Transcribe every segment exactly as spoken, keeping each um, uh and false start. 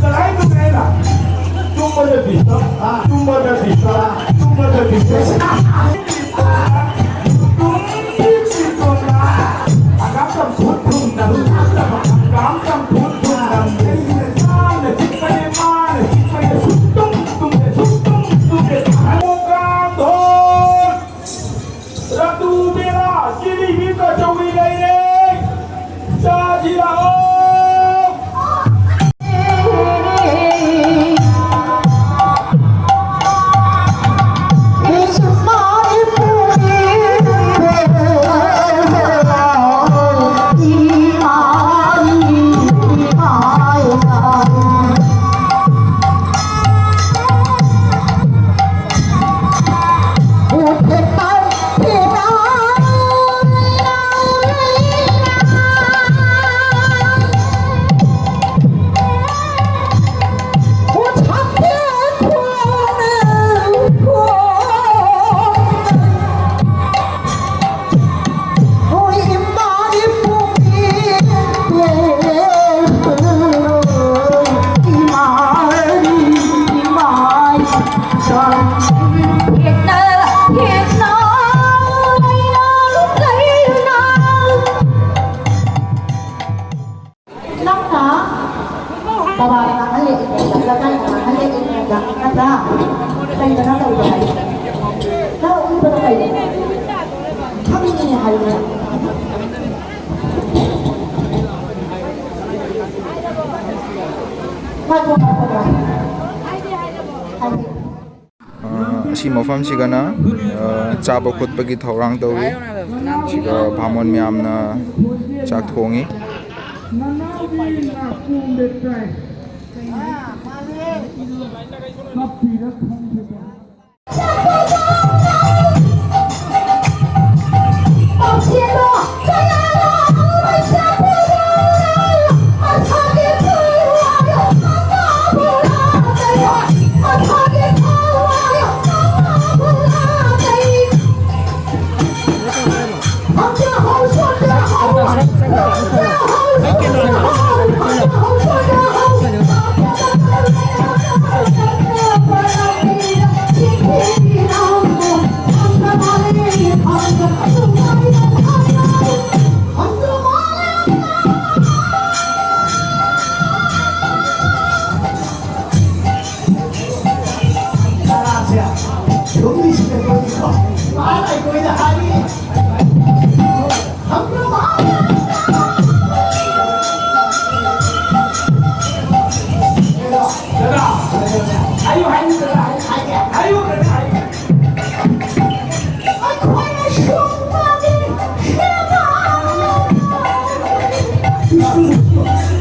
ꯀꯗꯥꯏꯗꯅꯣ ꯑꯩꯅ? ꯇꯨꯝꯕꯗ disturb, ꯇꯨꯝꯕꯗ disturb, ꯇꯨꯝꯕꯗ disturb꯫ ꯍꯪꯒꯥꯝ ꯆꯝꯐꯨꯠ ꯊꯨꯝꯅ ꯍꯪꯒꯥꯝ ꯆꯝꯐꯨꯠ ꯊꯨꯝꯅ ꯆꯤꯛꯄꯅꯦ ꯃꯥꯅ ꯆꯤꯛꯄꯅꯦ ꯁꯨꯛꯇꯨꯝ ꯇꯨꯝꯗꯦ ꯁꯨꯛꯇꯨꯝ ꯇꯨꯝꯗꯦ ꯍꯪꯒꯥꯝ ꯊꯣꯡ ꯔꯥꯇꯨ ꯕꯦꯔꯥ ꯖꯤꯂꯤꯕꯤ ꯀꯆꯧꯔꯤ ꯂꯩꯔꯦ꯫ ꯆꯥꯁꯤ ꯂꯥꯛꯑꯣ꯫ ꯅꯪꯅ ꯕꯕꯥꯅ ꯉꯥꯡꯍꯜꯂꯦ ꯑꯩꯉꯣꯟꯗ, ꯂꯩꯀꯥꯏꯅ ꯉꯥꯡꯍꯜꯂꯦ ꯑꯩꯉꯣꯟꯗ, ꯅꯠꯇ꯭ꯔꯥ? ꯀꯩꯗꯅꯣ ꯇꯧꯔꯤꯗꯣ ꯍꯥꯏ? ꯅꯪ ꯎꯠꯂꯤꯕꯗꯣ ꯀꯩꯅꯣ? ꯈꯪꯉꯤꯅꯦ ꯍꯥꯏꯌꯨꯅꯦ꯫ ꯉꯥꯏꯈꯣ, ꯉꯥꯏꯈꯣ, ꯉꯥꯏꯈꯣ꯫ ꯍꯥꯏꯗꯤ ꯑ, ꯑꯁꯤ ꯃꯐꯝꯁꯤꯒꯅ, ꯑ, ꯆꯥꯕ ꯈꯣꯠꯄꯒꯤ ꯊꯧꯔꯥꯡ ꯇꯧꯔꯤ꯫ ꯁꯤꯒ ꯚꯥꯃꯣꯟ ꯃꯌꯥꯝꯅ ꯆꯥꯛ ꯊꯣꯡꯉꯤ꯫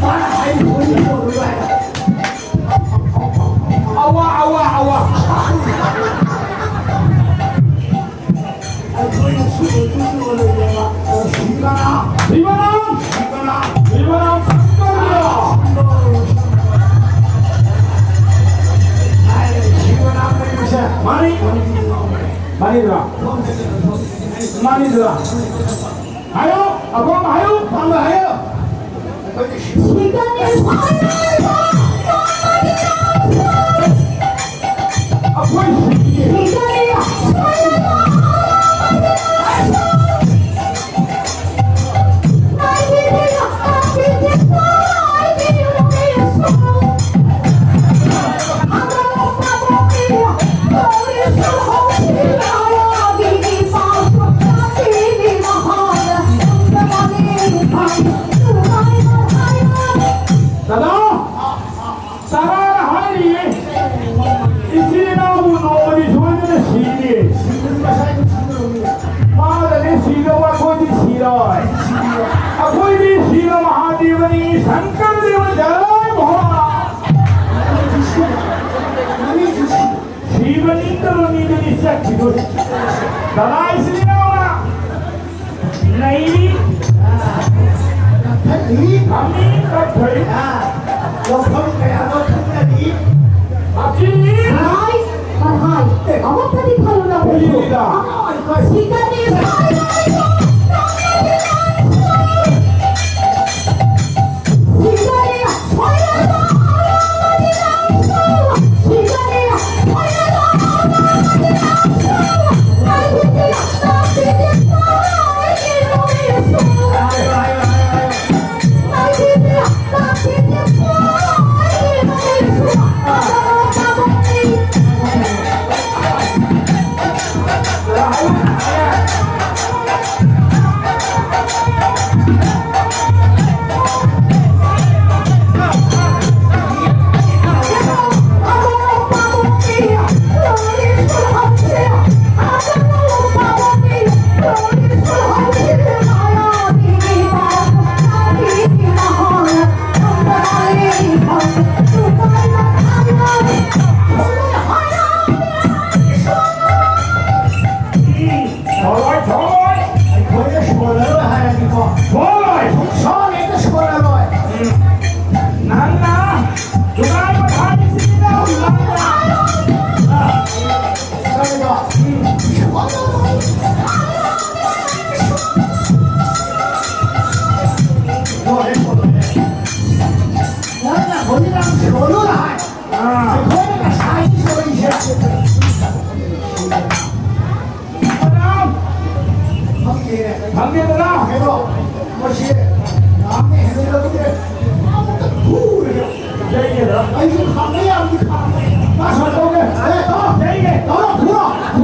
ꯃꯥꯅ ꯍꯥꯏꯔꯤꯕ ꯄꯣꯠꯇꯣ ꯂꯣꯏꯔꯦ꯫ ꯑꯋꯥ, ꯑꯋꯥ, ꯑꯋꯥ꯫ ꯑꯩꯈꯣꯏꯅ ꯁꯨꯔ ꯁꯨꯔ ꯂꯩꯔꯕ ꯁꯤꯕꯅ, ꯁꯤꯕꯅ, ꯁꯤꯕꯅ, ꯁꯤꯕꯅ ꯁꯪꯀꯔ꯫ ꯁꯤꯕꯅ ꯀꯩꯅꯣꯁꯦ꯫ ꯃꯥꯅꯤ꯫ ꯃꯥꯅꯤꯗ꯭ꯔꯥ? ꯃꯥꯅꯤꯗ꯭ꯔꯥ? ꯍꯥꯏꯌꯣ, ꯑꯄꯥꯝꯕ ꯍꯥꯏꯌꯣ, ꯑꯄꯥꯝꯕ ꯍꯥꯏꯌꯣ꯫ ꯑꯩꯈꯣꯏꯗꯤ ꯁꯤ- ꯁꯤꯗꯅꯤ ꯐꯥꯏꯅꯦꯜꯗ ꯀꯝꯄꯅꯤ ꯗꯥꯟꯁ꯫ ꯑꯩꯈꯣꯏ ꯁꯤꯗꯤ ꯁꯤꯗꯅꯤ ꯐꯥꯏꯅꯦꯜꯗ ꯀꯝꯄꯅꯤ ꯗꯥꯟꯁ꯫ ꯗꯗꯥ, ꯇꯔꯥꯅ ꯍꯥꯏꯔꯤꯌꯦ, ꯏꯆꯤꯜ ꯏꯅꯥꯎꯕꯨ ꯅꯣꯡꯃꯗꯤ ꯁꯣꯏꯗꯅ ꯁꯤꯅꯤ꯫ ꯃꯥꯗꯅꯦ ꯁꯤꯗꯧꯕ, ꯑꯩꯈꯣꯏꯗꯤ ꯁꯤꯔꯣꯏ꯫ ꯑꯩꯈꯣꯏꯗꯤ ꯁꯤꯕ ꯃꯍꯥꯗꯦꯕꯅꯤ, ꯁꯪꯀꯔ ꯗꯦꯕ ꯖꯥꯏ ꯍꯣ꯫ ꯁꯤꯕ ꯅꯤꯡꯗꯕ ꯃꯤꯗꯨꯗꯤ ꯆꯠꯈꯤꯗꯣꯏ꯫ ꯀꯗꯥꯏꯁꯤꯅꯣ? ꯂꯩ꯫ ꯀꯛꯊꯠꯂꯤ꯫ ꯐꯝꯃꯤ, ꯀꯛꯊꯠꯂꯤ꯫ ꯂꯧꯐꯝ ꯀꯌꯥꯗꯣ ꯈꯪꯅꯔꯤ꯫ ꯍꯥꯞꯆꯤꯜꯂꯤ꯫ ꯍꯥꯏ, ꯍꯥꯏ꯫ ꯑꯃꯠꯇꯗꯤ ꯈꯜꯂꯨ ꯅꯪ꯫ ꯀꯔꯤꯒꯤꯗ? ꯁꯤꯗꯅꯤ꯫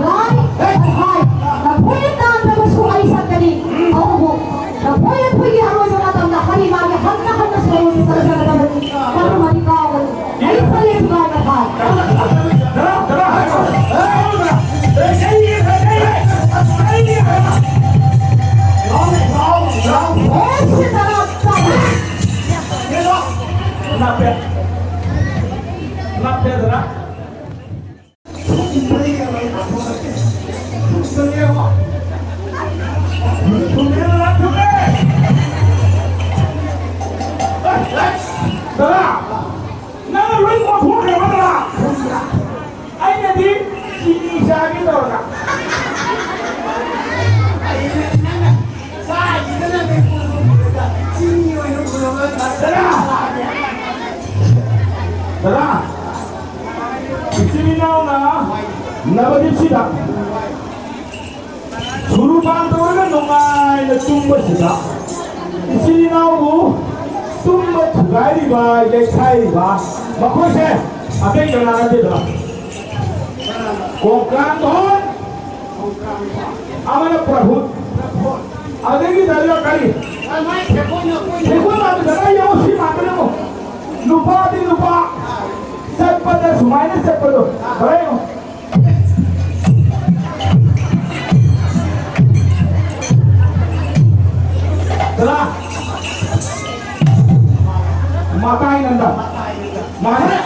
ꯂꯥꯏ, ꯂꯐꯣꯏ ꯇꯥꯡꯗ꯭ꯔꯕꯁꯨ ꯑꯩ ꯁꯛꯀꯅꯤ꯫ ꯑꯗꯨꯕꯨ ꯂꯐꯣꯏ ꯑꯩꯈꯣꯏꯒꯤ ꯑꯔꯣꯏꯕ ꯃꯇꯝꯗ ꯍꯔꯤ ꯃꯥꯒꯤ ꯍꯟꯅ ꯍꯟꯅ ꯁꯣꯔꯣꯛꯇ ꯆꯪꯖꯒꯗꯕꯅꯤ꯫ ꯃꯗꯨꯃꯗꯤ ꯀꯥꯎꯒꯅꯨ꯫ ꯑꯩ ꯁꯛꯂꯦ ꯊꯨꯒꯥꯏ ꯃꯊꯥꯏ꯫ ꯍꯦ, ꯁꯤꯗ ꯇꯔꯥ ꯆꯥꯕ꯫ ꯗꯥ, ꯅꯪꯅ ꯂꯣꯏ ꯀꯣꯠꯊꯣꯛꯈ꯭ꯔꯦꯕ, ꯗꯥ? ꯑꯩꯅꯗꯤ ꯆꯤꯅꯤ ꯆꯥꯒꯦ ꯇꯧꯔꯒ꯫ ꯆꯤꯅꯤ ꯑꯣꯏꯅ ꯄꯨꯔꯛꯑꯒ ꯗꯥ, ꯗꯥ, ꯏꯆꯤꯟ ꯏꯅꯥꯎꯅ ꯅꯕꯗꯤꯞꯁꯤꯗ ꯁꯨꯔꯨꯄꯥꯟ ꯇꯧꯔꯒ ꯅꯨꯡꯉꯥꯏꯅ ꯇꯨꯝꯕꯁꯤꯗ, ꯏꯆꯤꯜ ꯏꯅꯥꯎꯕꯨ ꯇꯨꯝꯕ ꯊꯨꯒꯥꯏꯔꯤꯕ, ꯌꯩꯈꯥꯏꯔꯤꯕ ꯃꯈꯣꯏꯁꯦ ꯑꯇꯩ ꯀꯅꯥ ꯅꯠꯇꯦꯗ, ꯀꯣꯡꯀꯥꯟꯊꯣꯟ, ꯑꯃꯅ ꯄ꯭ꯔꯚꯨꯠ, ꯑꯗꯒꯤ ꯗꯥꯏꯂꯣꯛ ꯀꯔꯤ? ꯁꯦꯡꯗꯣꯛ ꯂꯥꯛꯄꯗ ꯑꯩ ꯌꯦꯡꯉꯣ, ꯁꯤ ꯉꯥꯛꯇꯅꯦ ꯌꯦꯡꯉꯣ꯫ ꯅꯨꯄꯥꯗꯤ ꯅꯨꯄꯥ, ꯆꯠꯄꯗ ꯁꯨꯃꯥꯏꯅ ꯆꯠꯄꯗꯣ, ꯈꯔ ꯌꯦꯡꯉꯣ꯫ ꯗꯥ, ꯃꯇꯥꯏ ꯅꯟꯗ꯫ ꯃꯥꯅꯦ꯫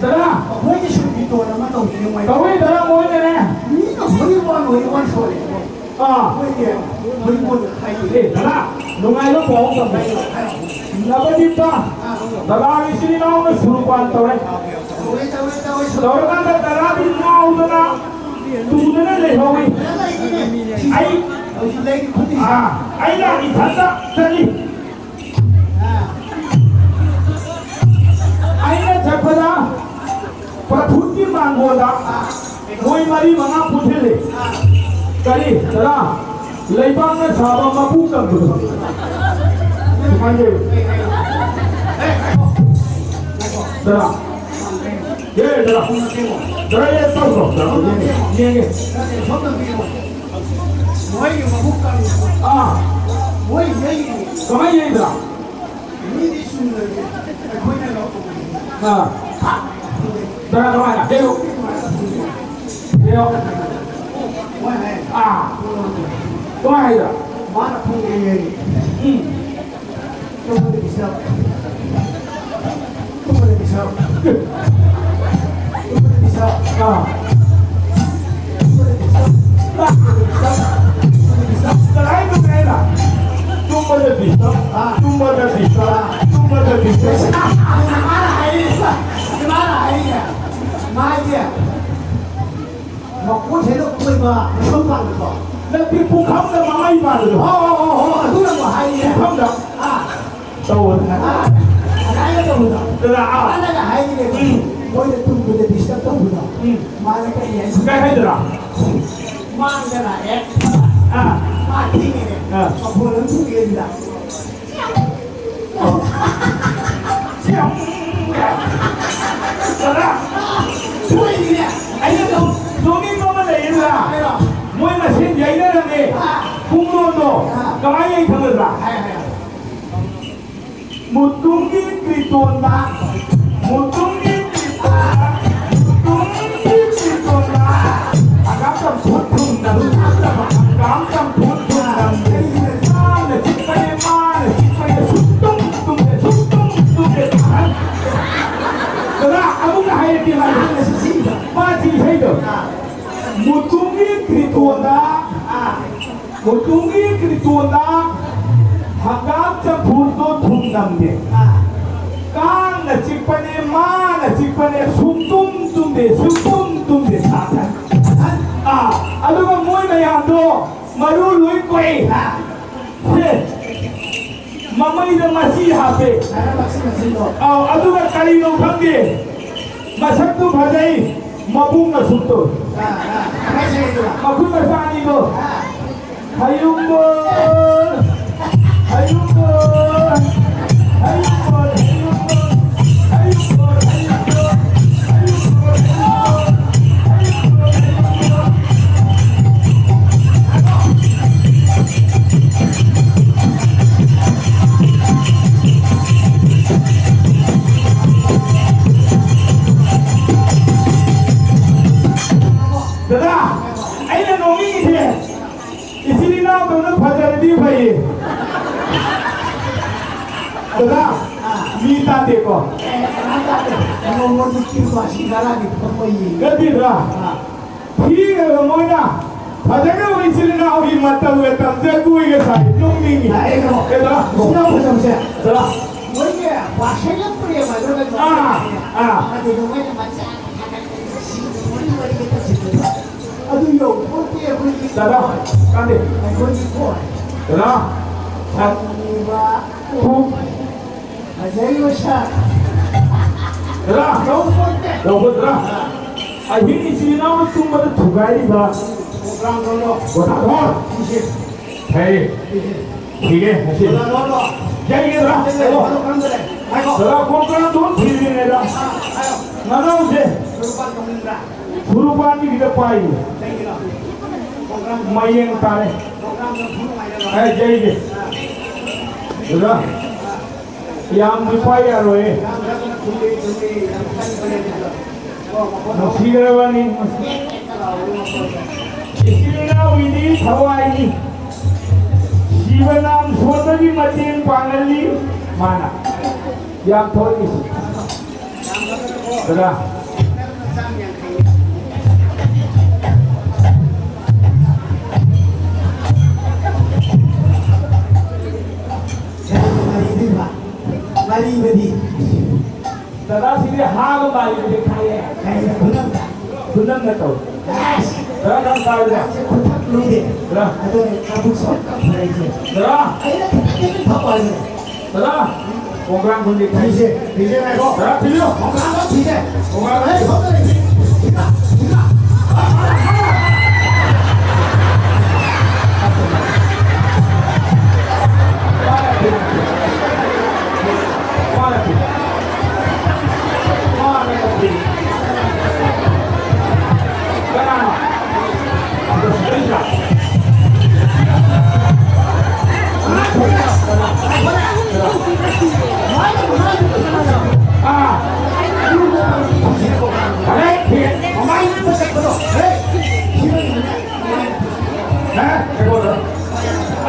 ꯗꯥ, ꯑꯩꯈꯣꯏꯒꯤ ꯁꯨꯝ ꯕꯤꯇꯣꯟ ꯑꯃ ꯇꯧꯕꯤꯌꯨ, ꯃꯥꯏ ꯇꯧꯋꯤ, ꯗꯥ, ꯃꯣꯏꯅꯅꯦ꯫ ꯃꯤꯅ ꯍꯨꯏ ꯋꯥꯟ, ꯍꯨꯏ ꯋꯥꯟ ꯁꯣꯜꯂꯦ꯫ ꯑꯥ꯫ ꯑꯩꯈꯣꯏꯒꯤ ꯍꯨꯏ ꯋꯥꯟ ꯍꯥꯏꯗꯤ꯫ ꯑꯦ, ꯗꯥ, ꯅꯨꯡꯉꯥꯏꯕ ꯄꯥꯎ ꯑꯃ ꯇꯝꯒꯦ꯫ ꯅꯕꯗꯤꯞꯇ ꯗꯥꯒꯤ ꯏꯆꯤꯜ ꯏꯅꯥꯎꯅ ꯁꯨꯔꯨꯄꯥꯟ ꯇꯧꯔꯦ꯫ ꯇꯧꯔꯦ, ꯇꯧꯔꯦ, ꯇꯧꯔꯦ, ꯇꯧꯔꯦ꯫ ꯇꯧꯔꯀꯥꯟꯗ ꯗꯥꯗꯤ ꯉꯥꯎꯗꯅ ꯇꯨꯗꯅ ꯂꯩꯍꯧꯏ꯫ ꯑꯩ, ꯑꯥ, ꯑꯩꯅ ꯏꯊꯟꯇ ꯆꯠꯂꯤ꯫ ꯑꯩꯅ ꯆꯠꯄꯗ ꯄ꯭ꯔꯐꯨꯠꯀꯤ ꯃꯥꯡꯒꯣꯜꯗ ꯃꯣꯏ ꯃꯔꯤ ꯃꯉꯥ ꯄꯨꯟꯁꯤꯜꯂꯤ꯫ ꯀꯔꯤ? ꯇꯔꯥ꯫ ꯂꯩꯕꯥꯛꯅ ꯁꯥꯕ ꯃꯄꯨ ꯀꯪꯕꯗꯣ꯫ ꯁꯨꯃꯥꯏꯅ ꯇꯧꯋꯤ꯫ ꯇꯔꯥ꯫ ꯌꯦꯡꯉꯦꯗꯅ꯫ ꯗꯥꯏꯔꯦꯛ ꯇꯧꯔꯣ꯫ ꯌꯦꯡꯉꯦ꯫ ꯌꯦꯡꯉꯦ꯫ ꯃꯣꯏꯒꯤ ꯃꯕꯨꯛ ꯀꯪꯉꯤ꯫ ꯑꯥ꯫ ꯃꯣꯏ ꯌꯩꯔꯤ꯫ ꯀꯃꯥꯏꯅ ꯌꯩꯕ꯭ꯔꯥ? ꯃꯤꯗꯤ ꯆꯨꯝꯅꯒꯤ ꯑꯩꯈꯣꯏꯅ ꯂꯧ-, ꯑꯥ꯫ ꯗꯥ ꯀꯃꯥꯏꯅ? ꯌꯩꯌꯨ꯫ ꯌꯩꯌꯨ꯫ ꯃꯣꯏ ꯍꯥꯏ꯫ ꯑꯥ꯫ ꯀꯃꯥꯏꯅ ꯍꯥꯏꯕ꯭ꯔꯥ? ꯃꯥꯅ ꯐꯨꯔꯦ ꯌꯩꯔꯤ꯫ ꯎꯝ꯫ ꯇꯨꯝꯕꯗ disturb꯫ ꯇꯨꯝꯕꯗ disturb꯫ ꯇꯨꯝꯕꯗ disturb꯫ ꯑꯥ꯫ ꯇꯨꯝꯕꯗ disturb꯫ ꯇꯨꯝꯕꯗ disturb꯫ ꯀꯗꯥꯏ ꯇꯨꯝꯃꯦ ꯍꯥꯏꯅ? ꯇꯨꯝꯕꯗ disturb꯫ ꯑꯥ꯫ ꯇꯨꯝꯕꯗ disturb꯫ ꯑꯥ꯫ ꯇꯨꯝꯕꯗ disturb꯫ ꯃꯥꯅ ꯍꯥꯏꯔꯤꯁꯦ꯫ ꯃꯥꯅ ꯍꯥꯏꯔꯤꯁꯦ꯫ ꯃꯥꯒꯤ ꯃꯀꯣꯏꯁꯦ ꯂꯣꯏ ꯀꯣꯏꯕ, ꯃꯁꯝ ꯄꯥꯟꯕꯗꯣ꯫ ꯅꯠꯇꯦ, ꯄꯨꯈꯝꯗ ꯃꯃꯩ ꯄꯥꯟꯕꯗꯣ꯫ ꯍꯣ, ꯍꯣ, ꯍꯣ, ꯍꯣ, ꯑꯗꯨꯅ ꯑꯃꯨꯛ ꯍꯥꯏꯔꯤꯅꯦ꯫ ꯄꯨꯈꯝꯗ꯫ ꯑꯥ꯫ ꯇꯧꯕꯗꯣ꯫ ꯑꯥ, ꯑꯗꯨꯃꯥꯏꯅ ꯇꯧꯕꯗꯣ꯫ ꯑꯗꯨꯅ, ꯑꯥ꯫ ꯃꯥꯅꯒ ꯍꯥꯏꯔꯤꯅꯦ꯫ ꯎꯝ꯫ ꯃꯣꯏꯅ ꯇꯨꯝꯕꯗ disturb ꯇꯧꯕꯗꯣ꯫ ꯎꯝ꯫ ꯃꯥꯅ ꯀꯔꯤ ꯍꯥꯏ? ꯀꯩ ꯍꯥꯏꯗꯣꯏꯔꯥ? ꯃꯥꯡꯗ ꯂꯥꯛꯑꯦ꯫ ꯑꯥ꯫ ꯃꯥ ꯊꯦꯡꯉꯦꯅꯦ꯫ ꯑꯥ꯫ ꯃꯈꯣꯟ ꯑꯃ ꯊꯣꯛꯑꯦ ꯑꯗꯨꯗ꯫ ꯁꯤ ꯌꯥꯝ ꯗꯗꯥ, ꯁꯣꯏꯔꯤꯅꯦ꯫ ꯑꯩꯅ ꯅꯣꯛꯅꯤꯡꯕ ꯑꯃ ꯂꯩꯌꯦ ꯗꯗꯥ꯫ ꯃꯣꯏ ꯃꯁꯦꯟ ꯌꯩꯅꯔꯝꯃꯦ꯫ ꯄꯨꯡꯗꯣꯟꯗꯣ ꯀꯃꯥꯏꯅ ꯌꯩ ꯈꯪꯒꯗ꯭ꯔꯥ? ꯃꯨꯇꯨꯝꯒꯤ ꯀ꯭ꯔꯤꯇꯣꯟꯗ, ꯃꯨꯇꯨꯝꯒꯤ ꯀ꯭ꯔꯤꯇꯣꯟꯗ, ꯃꯨꯇꯨꯝꯒꯤ ꯀ꯭ꯔꯤꯇꯣꯟꯗ, ꯍꯪꯒꯥꯝ ꯆꯝꯐꯨꯠ ꯊꯨꯝꯅ ꯍꯨꯠꯅꯕ, ꯍꯪꯒꯥꯝ ꯆꯝꯐꯨꯠ ꯊꯨꯝꯅ ꯃꯥꯅ ꯆꯤꯛꯄꯅꯦ, ꯃꯥꯅ ꯆꯤꯛꯄꯅꯦ, ꯁꯨꯛꯇꯨꯝ ꯇꯨꯝꯗꯦ, ꯁꯨꯛꯇꯨꯝ ꯇꯨꯝꯗꯦ꯫ ꯗꯗꯥ, ꯑꯃꯨꯛꯀ ꯍꯥꯏꯔꯛꯀꯦ, ꯃꯥ ꯁꯤ ꯏꯁꯩꯗꯣ꯫ ꯃꯨꯇꯨꯝꯒꯤ ꯀ꯭ꯔꯤꯇꯣꯟꯗ, ꯃꯨꯇꯨꯝꯒꯤ ꯀ꯭ꯔꯤꯇꯣꯟꯗ ꯍꯪꯒꯥꯝ ꯆꯝꯐꯨꯠꯇꯣ ꯊꯨꯝ ꯅꯝꯗꯦ꯫ ꯀꯥꯡꯅ ꯆꯤꯛꯄꯅꯦ, ꯃꯥꯅ ꯆꯤꯛꯄꯅꯦ, ꯁꯨꯛꯇꯨꯝ ꯇꯨꯝꯗꯦ, ꯁꯨꯛꯇꯨꯝ ꯇꯨꯝꯗꯦ, ꯁꯥꯊꯟ꯫ ꯑꯥ, ꯑꯗꯨꯒ ꯃꯣꯏ ꯃꯌꯥꯝꯗꯣ ꯃꯔꯨ ꯂꯣꯏ ꯀꯣꯛꯏ꯫ ꯁꯦ, ꯃꯃꯩꯗ ꯃꯆꯤ ꯍꯥꯞꯄꯦ꯫ ꯑꯥꯎ, ꯑꯗꯨꯒ ꯀꯔꯤꯅꯣ ꯈꯪꯗꯦ, ꯃꯁꯛꯇꯨ ꯐꯖꯩ, ꯃꯕꯨꯛꯅ ꯁꯨꯛꯇꯨ꯫ ꯃꯈꯨꯠ ꯃꯆꯥ ꯑꯅꯤꯗꯣ꯫ ꯍꯌꯨꯝꯕꯣꯜ! ꯍꯌꯨꯝꯕꯣꯜ! ꯍꯌꯨꯝꯕꯣꯜ! ꯍꯌꯨꯝꯕꯣꯜ! ꯍꯌꯨꯝꯕꯣꯜ! ꯍꯌꯨꯝꯕꯣꯜ! ꯇꯥꯗꯦꯀꯣ? ꯑꯦ, ꯀꯅꯥꯝ ꯇꯥꯗꯦ꯫ ꯅꯣꯡꯃꯒꯤ ꯀ꯭ꯌꯨ ꯃꯁꯤꯡ ꯇꯔꯥꯅꯤ ꯐꯝꯕ ꯌꯦꯡꯉꯤ꯫ ꯅꯠꯇꯦꯗ꯭ꯔꯥ? ꯑꯥ꯫ ꯊꯤꯈ꯭ꯔꯕ ꯃꯣꯏꯅ ꯐꯖꯈ꯭ꯔꯕ ꯏꯆꯤꯜ ꯏꯅꯥꯎꯒꯤ ꯃꯇꯧꯒ ꯇꯝꯖ ꯀꯣꯏꯒ ꯁꯥꯏ꯫ ꯅꯣꯛꯅꯤꯡꯉꯤ꯫ ꯂꯥꯛꯑꯦ ꯀꯩꯅꯣ꯫ ꯀꯩꯗꯧꯔꯥ? ꯏꯆꯤꯜ ꯏꯅꯥꯎ ꯐꯖꯕꯁꯦ꯫ ꯀꯩꯗꯧꯔꯥ? ꯃꯣꯏꯒꯤ ꯄꯥꯔꯁꯦꯜ ꯄ꯭ꯔꯦꯝ ꯍꯥꯏꯕ꯭ꯔꯥ ꯀꯩꯅꯣ? ꯑꯥ, ꯑꯥ꯫ ꯑꯗꯨꯗꯣ ꯃꯣꯏꯅ ꯃꯆꯥ ꯊꯥꯒꯠꯄꯁꯦ ꯁꯤꯒꯤ ꯃꯣꯏꯒꯤ ꯋꯥꯔꯤꯒ ꯇꯧꯁꯤꯜꯂꯦꯕ꯫ ꯑꯗꯨ ꯌꯧꯄꯣꯠꯇꯦ ꯑꯩꯈꯣꯏꯒꯤ ꯗꯥꯗꯥ, ꯀꯥꯟꯗꯦ꯫ ꯑꯩꯈꯣꯏꯒꯤ ꯀꯣ꯫ ꯗꯥꯗꯥ꯫ ꯈꯪꯉꯤꯕ꯫ ꯊꯨ꯫ ꯐꯖꯩ ꯃꯁꯛ꯫ ꯗꯥꯗꯥ꯫ ꯌꯧꯄꯣꯠꯇꯦ꯫ ꯌꯧꯄꯣꯠꯇ꯭ꯔꯥ? ꯑꯥ꯫ ꯑꯍꯤꯡ ꯏꯆꯤꯜ ꯏꯅꯥꯎꯅ ꯇꯨꯝꯕꯗ ꯊꯨꯒꯥꯏꯔꯤꯕ ꯄꯣꯊꯥꯊꯣꯔ꯫ ꯐꯩ꯫ ꯊꯤꯒꯦ ꯉꯁꯤ꯫ ꯌꯩꯒꯗ꯭ꯔꯥ? ꯗꯥꯗꯥ, ꯀꯣꯡꯀ꯭ꯔꯥꯟꯗꯣ ꯊꯤꯔꯤꯉꯩꯗ ꯃꯅꯥꯎꯁꯦ ꯁꯨꯔꯨꯄꯥꯟꯒꯤꯗ ꯄꯥꯏ꯫ ꯃꯌꯦꯡ ꯇꯥꯔꯦ꯫ ꯑꯦ, ꯌꯩꯒꯦ꯫ ꯗꯥꯗꯥ꯫ ꯌꯥꯝꯗꯤ ꯄꯥꯏ ꯌꯥꯔꯣꯏꯌꯦ꯫ ꯅꯨꯡꯁꯤꯈ꯭ꯔꯕꯅꯤ꯫ ꯏꯆꯤꯜ ꯏꯅꯥꯎꯒꯤꯗꯤ ꯊꯋꯥꯏꯅꯤ꯫ ꯁꯤꯕ ꯅꯥꯟ ꯁꯣꯟꯕꯒꯤ ꯃꯇꯦꯡ ꯄꯥꯡꯍꯜꯂꯤ ꯃꯥꯅ꯫ ꯌꯥꯝ ꯊꯣꯛꯏ꯫ ꯗꯥꯗꯥ꯫ ꯃꯔꯤꯗꯨ ꯃꯥ-, ꯃꯔꯤꯕꯗꯤ꯫ ꯗꯥꯗꯥꯁꯤꯡꯗꯤ ꯍꯥꯕ ꯃꯥꯜꯂꯤꯕꯗꯤ ꯈꯥꯏꯌꯦ꯫ ꯀꯔꯤꯅ ꯈꯨꯅꯝꯗ? ꯈꯨꯅꯝꯅ ꯇꯧ꯫ ꯑꯁ! ꯗꯥꯗꯥ ꯅꯪ ꯇꯥꯔꯤꯕ? ꯅꯪꯁꯦ ꯈꯨꯊꯛ ꯂꯨꯗꯦ꯫ ꯗꯥꯗꯥ꯫ ꯑꯗꯨꯅ ꯀꯥꯡꯕꯨ ꯁꯣꯝ ꯀꯞ ꯐꯔꯛꯏꯁꯦ꯫ ꯗꯥꯗꯥ꯫ ꯑꯩꯅ ꯈꯤꯇꯪ ꯈꯤꯇꯪ ꯐꯕ ꯍꯥꯏꯕꯅꯦ꯫ ꯗꯥꯗꯥ, ꯄ꯭ꯔꯣꯒ꯭ꯔꯥꯝ ꯈꯨꯟꯗꯤ ꯊꯤꯁꯦ, ꯊꯤꯁꯦ ꯉꯥꯏꯈꯣ꯫ ꯗꯥꯗꯥ, ꯊꯤꯕꯤꯌꯣ꯫ ꯄ꯭ꯔꯣꯒ꯭ꯔꯥꯝ ꯑꯃ ꯊꯤꯁꯦ꯫ ꯄ꯭ꯔꯣꯒ꯭ꯔꯥꯝ ꯑꯃ ꯊꯤꯁꯦ꯫ ꯊꯤꯕ, ꯊꯤꯕ꯫ ꯀꯅꯥꯅꯣ?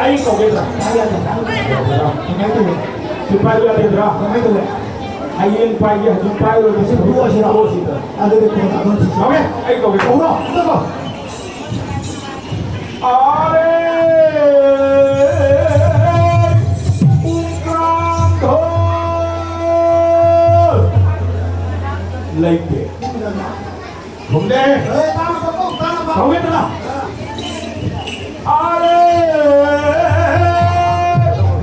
ꯑꯩ ꯀꯧꯒꯦ꯫ ꯁꯤꯐꯥꯏ ꯌꯥꯗꯦꯗ꯭ꯔꯥ? ꯀꯃꯥꯏꯅ ꯇꯧꯋꯦ? ꯍꯌꯦꯡ ꯄꯥꯏꯒꯦ, ꯍꯧꯖꯤꯛ ꯄꯥꯏꯔꯣꯏ, ꯉꯁꯤ ꯇꯣꯛꯑꯁꯤꯔꯣ? ꯇꯣꯛꯑꯁꯤꯗ꯫ ꯑꯗꯨꯗꯤ ꯀꯣꯟꯅ ꯑꯗꯨꯝ ꯀꯧꯒꯦ, ꯑꯩ ꯀꯧꯒꯦ꯫ ꯀꯧꯔꯣ, ꯑꯝꯇ ꯀꯧ꯫ ꯑꯔꯦ! ꯄꯨꯡꯀ꯭ꯔꯥꯝꯊꯣꯏ! ꯂꯩꯇꯦ꯫ ꯊꯨꯝꯗꯦ꯫ ꯀꯧꯒꯦꯗꯅ꯫ ꯑꯔꯦ!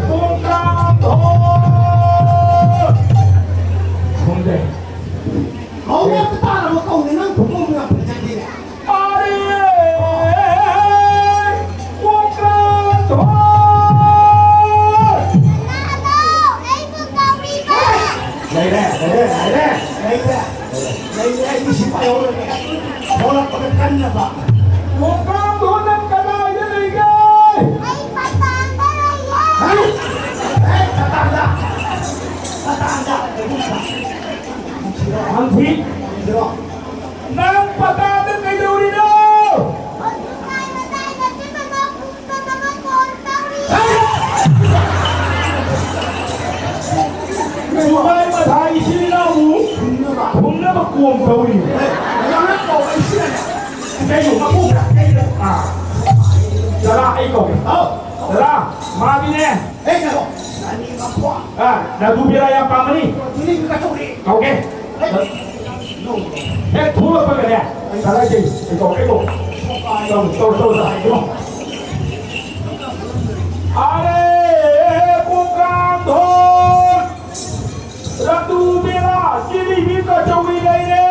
ꯄꯨꯡꯀ꯭ꯔꯥꯝꯊꯣꯏ! ꯊꯨꯝꯗꯦ꯫ ꯀꯧꯒꯦ ꯑꯝꯇ ꯇꯥꯅꯕ ꯀꯧꯅꯦ, ꯅꯪ ꯊꯣꯛꯄ ꯑꯃ ꯌꯥꯝ ꯐꯖꯗꯦꯅꯦ꯫ ꯑꯔꯦ! ꯄꯨꯡꯀ꯭ꯔꯥꯝꯊꯣꯏ! ꯂꯩꯔꯦ, ꯂꯩꯔꯦ, ꯂꯩꯔꯦ, ꯂꯩꯔꯦ꯫ ꯂꯩꯔꯦ, ꯑꯩꯗꯤ ꯁꯤꯐꯥꯏ ꯍꯧꯔꯒꯦ꯫ ꯊꯣꯛꯂꯛꯄꯗ ꯀꯟꯅꯕ꯫ ꯄꯨꯡꯀ꯭ꯔꯥꯝꯊꯣꯏ, ꯅꯪ ꯀꯗꯥꯏꯗ ꯂꯩꯒꯦ? ꯑꯩ ꯃꯄꯥꯟꯗ ꯂꯩꯌꯦ꯫ ꯍꯥ? ꯑꯦ, ꯃꯄꯥꯟꯗ? ꯃꯄꯥꯟꯗ? ꯍꯪꯁꯤ? ꯍꯪꯁꯤ? ꯅꯪ ꯄꯇꯥꯗ ꯀꯩꯗꯧꯔꯤꯅꯣ? ꯍꯧꯖꯤꯛ ꯃꯥꯏ ꯃꯇꯥꯏ ꯃꯆꯤꯟ ꯃꯅꯥꯎ ꯄꯨꯝꯅꯃꯛ ꯀꯣꯜ ꯇꯧꯔꯤ꯫ ꯁꯨꯃꯥꯏ ꯃꯊꯥ ꯏꯆꯤꯟ ꯏꯅꯥꯎꯕꯨ ꯐꯨꯝꯅꯕ ꯀꯣꯝ ꯇꯧꯔꯤ꯫ ꯀꯩꯅꯣ, ꯃꯄꯨ ꯀꯩꯅꯣ? ꯑꯥ꯫ ꯗꯗꯥ, ꯑꯩ ꯀꯧꯒꯦ꯫ ꯍꯥꯎ꯫ ꯗꯗꯥ, ꯃꯥꯗꯤꯅꯦ꯫ ꯑꯦ, ꯉꯥꯏꯈꯣ꯫ ꯑꯥ, ꯅꯥꯗꯨ ꯕꯦꯔꯥ ꯌꯥꯝ ꯄꯥꯝꯕꯅꯤ꯫ ꯀꯧꯒꯦ꯫ ꯍꯦꯛ ꯊꯣꯛꯂꯛꯄꯒꯅꯦ, ꯀꯗꯥꯏꯗꯩ? ꯀꯩꯗꯧ, ꯀꯩꯗꯧ? ꯇꯧ, ꯇꯧ, ꯇꯧ, ꯇꯧ, ꯇꯧ꯫ ꯑꯔꯦ, ꯄꯨꯡꯀ꯭ꯔꯥꯝꯊꯣꯏ! ꯔꯥꯇꯨ ꯕꯦꯔꯥ, ꯖꯤꯂꯤꯕꯤ ꯀꯆꯧꯔꯤ ꯂꯩꯔꯦ!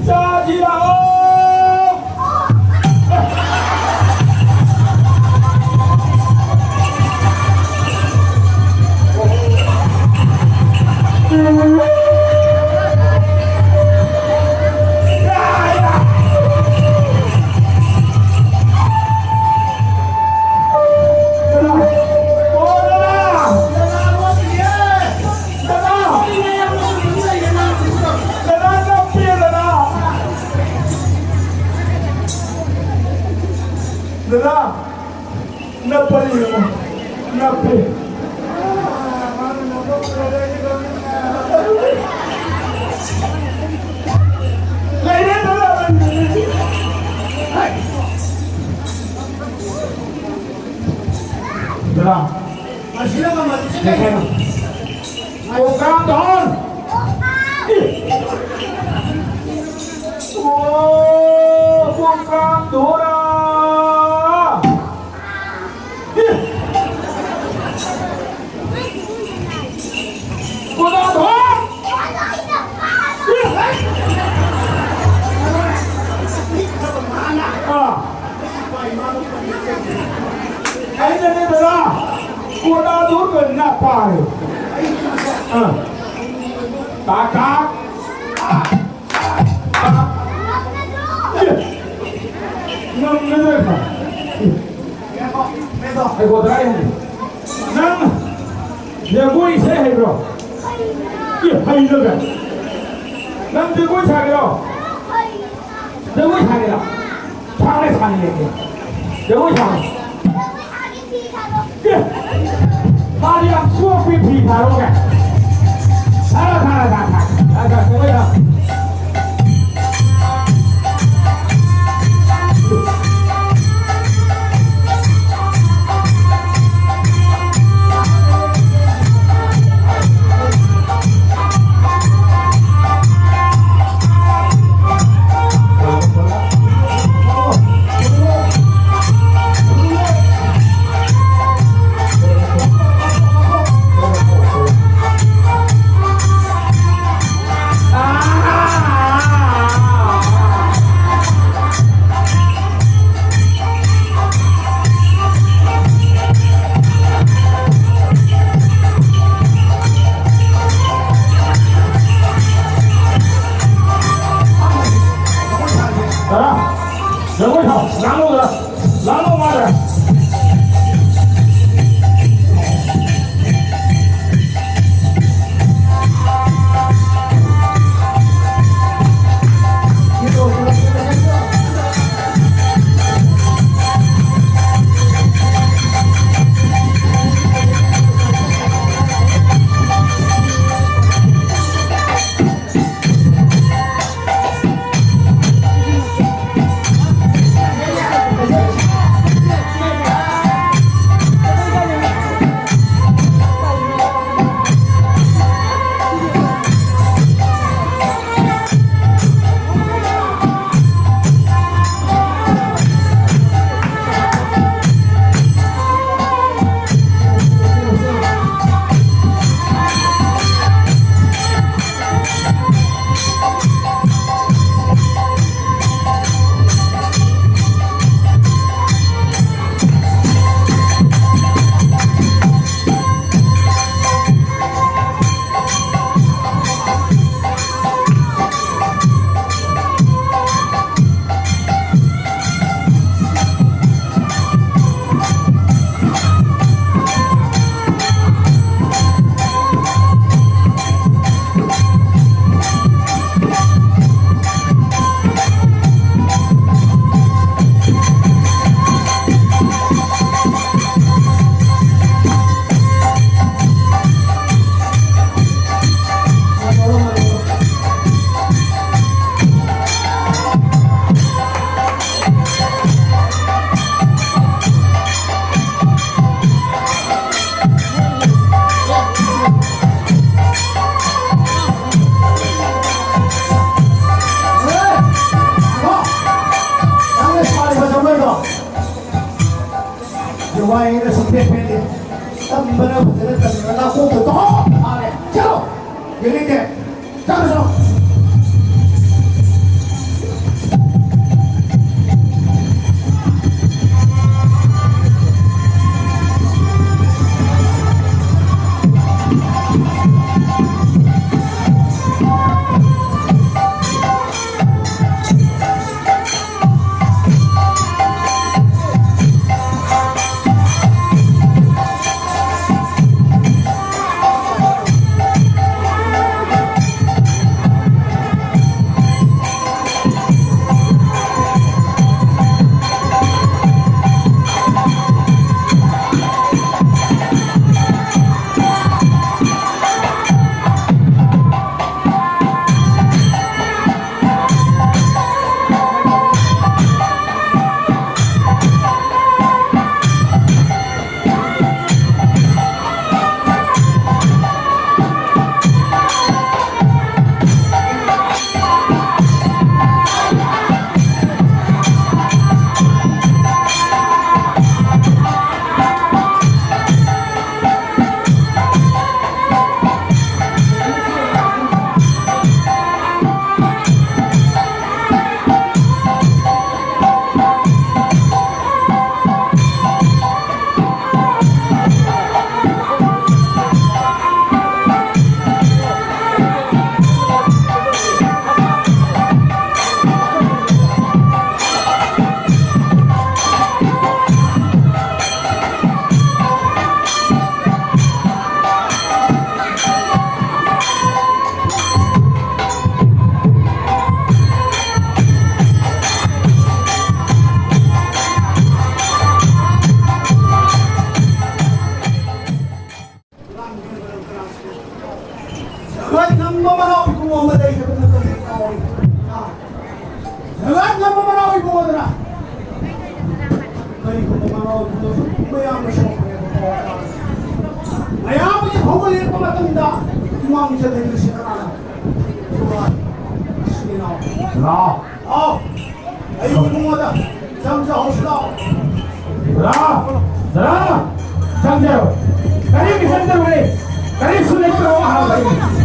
ꯆꯥꯁꯤ ꯂꯥꯛꯑꯣ! ꯗꯗꯥ, ꯅꯞꯄꯅꯤ ꯌꯦꯡꯉꯣ, ꯅꯞꯄꯤ꯫ ꯄꯨꯡ ꯀꯥꯡ ꯊꯣꯟ! ꯑꯣ, ꯄꯨꯡ ꯀꯥꯡ ꯊꯣꯔꯥ! ꯀꯣꯗꯥ ꯊꯣꯟ! ꯑꯥ꯫ ꯑꯩꯅꯅꯦ ꯗꯗꯥ, ꯀꯣꯗꯥꯗꯨ ꯂꯣꯏꯅ ꯄꯥꯔꯦ꯫ ꯑꯥ꯫ ꯇꯥꯛ, ꯇꯥꯛ꯫ ꯇꯥꯛ꯫ ꯑꯦ꯫ ꯉꯝꯒꯗ꯭ꯔꯥ? ꯑꯩ ꯀꯣꯗꯥ ꯍꯥꯏ꯫ ꯅꯪ ꯖꯒꯣꯏ ꯏꯁꯩ ꯍꯩꯕ꯭ꯔꯣ? ꯑꯦ, ꯍꯩꯗꯕ꯭ꯔꯥ? ꯅꯪ ꯖꯒꯣꯏ ꯁꯥꯒꯦꯔꯣ? ꯖꯒꯣꯏ ꯁꯥꯒꯦꯔꯣ? ꯁꯥꯔꯦ, ꯁꯥꯅꯤꯡꯉꯦ꯫ ꯖꯒꯣꯏ ꯁꯥꯔꯣ꯫ ꯑꯦ! ꯃꯥꯗꯤ ꯌꯥꯝ ꯆꯣꯞꯄꯤ, ꯐꯤ ꯁꯥꯔꯣꯒ꯫ ꯁꯥꯔꯣ, ꯁꯥꯔꯣ, ꯁꯥꯔꯣ, ꯁꯥꯔꯣ꯫ ꯁꯥꯔꯣ, ꯁꯥꯔꯣ, ꯖꯒꯣꯏ ꯁꯥꯔꯣ꯫ ꯋꯥꯏꯅ ꯁꯨꯝ ꯄꯦꯠ ꯄꯦꯠꯂꯤ꯫ ꯇꯝꯕꯅ ꯐꯖꯅ ꯇꯝꯕ ꯅꯥꯀꯣꯛꯇ ꯇꯣꯛ ꯐꯥꯔꯦ꯫ ꯆꯠꯂꯣ! ꯌꯦꯡꯅꯤꯡꯗꯦ꯫ ꯆꯠꯂꯣ, ꯆꯠꯂꯣ꯫ ꯖꯒꯠ ꯉꯝꯕ ꯃꯅꯥꯎ ꯏꯕꯨꯡꯉꯣ ꯑꯃ ꯂꯩ ꯍꯥꯏꯕ ꯅꯠꯇꯅ ꯀꯥꯎꯏ꯫ ꯑꯥ꯫ ꯖꯒꯠ ꯉꯝꯕ ꯃꯅꯥꯎ ꯏꯕꯨꯡꯉꯣꯗꯅ ꯀꯔꯤꯒꯨꯝꯕ ꯃꯅꯥꯎ ꯏꯕꯨꯡꯉꯣꯁꯨ ꯃꯌꯥꯝꯅ ꯁꯣꯛꯄꯅꯦꯕꯀꯣ꯫ ꯃꯌꯥꯝꯒꯤ ꯐꯧꯕ ꯂꯦꯞꯄ ꯃꯇꯝꯗ ꯏꯃꯥꯡ ꯆꯠꯂꯤꯕꯁꯤ ꯀꯅꯥꯅꯣ? ꯏꯁꯤꯡ ꯏꯅꯥꯎ꯫ ꯂꯥꯎ꯫ ꯂꯥꯎ꯫ ꯑꯩ ꯏꯕꯨꯡꯉꯣꯗ ꯆꯪꯖꯍꯧꯁꯤ ꯂꯥꯎ꯫ ꯂꯥꯎ꯫ ꯆꯪꯖꯔꯣ꯫ ꯀꯔꯤꯒꯤ ꯆꯪꯖꯔꯨꯅꯤ? ꯀꯔꯤꯁꯨ ꯂꯩꯇ꯭ꯔꯕ ꯍꯥꯏꯕꯅꯤ꯫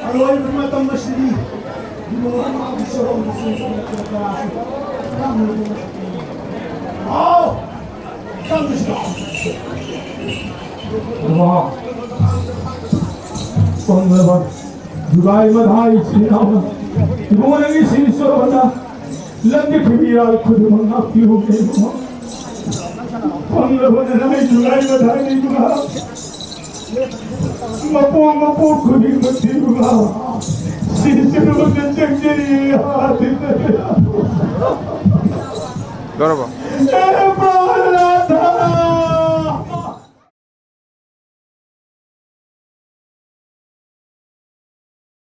ꯑꯔꯣꯏꯕ ꯃꯇꯝ ꯑꯁꯤꯗꯤ ꯏꯕꯨꯡꯉꯣ ꯑꯃꯒꯤ ꯁꯣꯔꯣꯛꯇꯁꯨ ꯀꯌꯥꯁꯨ ꯌꯥꯝꯅ ꯂꯨꯅ ꯆꯠꯄꯅꯤ꯫ ꯍꯥꯎ! ꯆꯪꯉꯁꯤ ꯂꯥꯛꯑꯣ꯫ ꯏꯕꯨꯡꯉꯣ, ꯁꯣꯝꯗ ꯖꯨꯒꯥꯏ ꯃꯊꯥꯏ ꯏꯆꯤꯟ ꯏꯅꯥꯎꯅ ꯏꯕꯨꯡꯉꯣ ꯅꯪꯒꯤ ꯁꯤꯟ ꯁꯣꯔꯣꯛꯇ ꯂꯝꯕꯤ ꯐꯤꯕꯤꯔꯥ ꯈꯨꯗꯤꯡꯃꯛ ꯉꯥꯛꯄꯤꯌꯨ ꯏꯕꯨꯡꯉꯣ꯫ ꯐꯪꯂꯕꯅꯤꯅ ꯑꯩꯁꯨ ꯂꯥꯏꯕ ꯊꯥꯏꯅꯩꯗꯨꯅ ꯃꯄꯣꯛ ꯃꯄꯣꯛ ꯈꯨꯗꯤꯡꯃꯛ ꯊꯤꯗꯨꯅ ꯁꯤꯖꯤꯟꯅꯕꯗ ꯆꯪꯖꯔꯤ꯫ ꯂꯣꯏꯔꯕꯣ? ꯑꯦ,